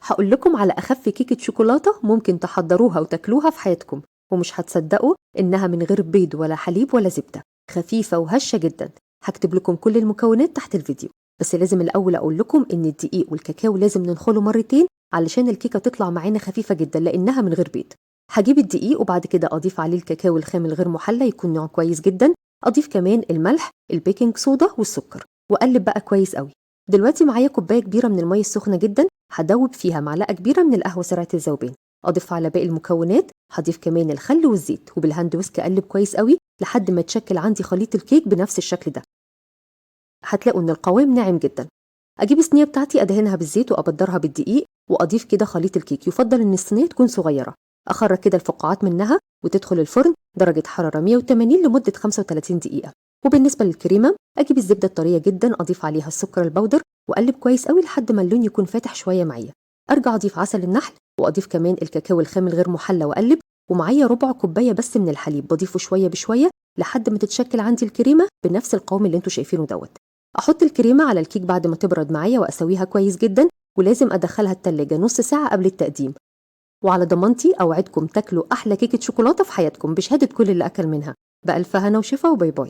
هقول لكم على أخف كيكة شوكولاتة ممكن تحضروها وتاكلوها في حياتكم، ومش هتصدقوا إنها من غير بيض ولا حليب ولا زبدة، خفيفة وهشة جدا. هكتب لكم كل المكونات تحت الفيديو، بس لازم الأول أقول لكم إن الدقيق والكاكاو لازم ننخله مرتين علشان الكيكة تطلع معانا خفيفة جدا لأنها من غير بيض. هجيب الدقيق وبعد كده أضيف عليه الكاكاو الخام الغير محلى، يكون نوع كويس جدا. أضيف كمان الملح، ال baking soda والسكر، وأقلب بقى كويس قوي. دلوقتي معايا كوباية كبيرة من المية السخنة جدا، هدوب فيها معلقة كبيرة من القهوة سريعة الذوبان، أضيف على باقي المكونات. هضيف كمان الخل والزيت، وبال hand whisk أقلب كويس قوي لحد ما تشكل عندي خليط الكيك بنفس الشكل ده. هتلاقوا إن القوام ناعم جدا. أجيب الصينية بتاعتي أدهنها بالزيت وأبدرها بالدقيق، وأضيف كده خليط الكيك. يفضل إن الصينية تكون صغيرة. أخرج كده الفقاعات منها وتدخل الفرن درجة حرارة 180 لمدة 35 دقيقة. وبالنسبة للكريمة، أجيب الزبدة الطرية جدا، أضيف عليها السكر البودر وأقلب كويس قوي لحد ما اللون يكون فاتح شوية معايا. أرجع أضيف عسل النحل وأضيف كمان الكاكاو الخام الغير محلى وأقلب، ومعايا ربع كوباية بس من الحليب بضيفه شوية بشوية لحد ما تتشكل عندي الكريمة بنفس القوام اللي انتوا شايفينه دوت. أحط الكريمة على الكيك بعد ما تبرد معايا وأسويها كويس جدا، ولازم أدخلها التلاجة نص ساعة قبل التقديم. وعلى ضمانتي أوعدكم تاكلوا أحلى كيكة شوكولاتة في حياتكم بشهادة كل اللي أكل منها. بألف هنا وشفا، و bye bye.